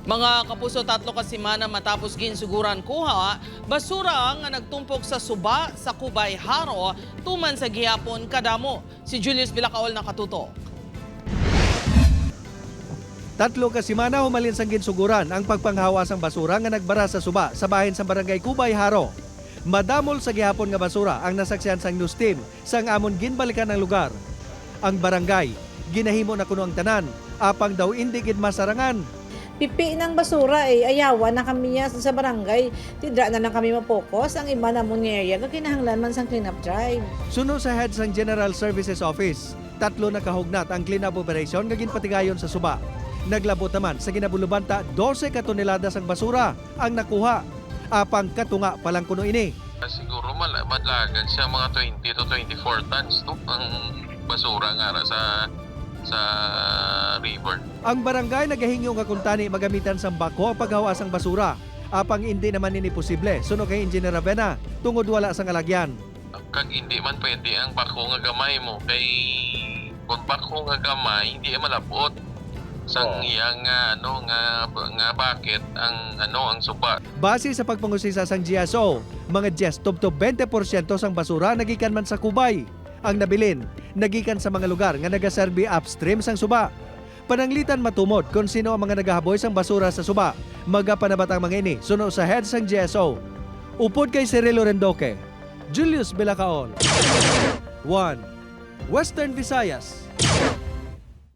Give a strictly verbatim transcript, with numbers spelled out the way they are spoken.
Mga kapuso, tatlo ka semana matapos ginsuguran kuha, basura nga nagtumpok sa suba sa Cubay, Jaro, tuman sa gihapon kadamo. Si Julius Bilacaol nakatutok. Tatlo ka semana humalin sang ginsuguran ang pagpanghawa sang basura nga nagbara sa suba sa bahin sang Barangay Cubay, Jaro. Madamol sa gihapon nga basura ang nasaksihan sang news team sang amon ginbalikan ang lugar. Ang barangay, ginahimo na kuno ang tanan, apang daw indi gid masarangan. Pipi nang basura, eh, ayawa na kami ya sa barangay. Tidra na lang kami mapokus. Ang iba namon nga area, gakinahanglan man sang clean-up drive. Suno sa head sang General Services Office, tatlo na kahugnat ang clean-up operation nga ginpatigayon sa suba. Naglabot naman sa ginabulubanta dose ka tonelada sang basura ang nakuha. Apang katunga pa lang kuno ini. Siguro mal-, madlagan siya mga twenty to twenty-four tons, no, ang basura nga ara sa, sa river. Ang barangay nagahingyo nga kuntani magamitan sang backhoe ang paghawa sang basura. Apang indi naman ini posible, suno kay Engineer Ravena, tungod wala sang alagyan. Kag indi man pwede ang backhoe nga gamay mo kay kung backhoe nga gamay, hindi malabot sang Oo. iyang, ah, ano, nga, nga bucket ang, ano, ang suba. Base sa pagpangusisa sang G S O, mga diyes tubtob bente porsyento sang basura nagikan man sa Cubay. Ang nabilin, nagikan sa mga lugar nga nagaserbi upstream sang suba. Pananglitan matumod kon sino ang mga nagahaboy sang basura sa suba. Magapanabat ang mga ini, suno sa head sang G S O. Upod kay Cirilo Rendoque, Julius Bilacaol, One Western Visayas.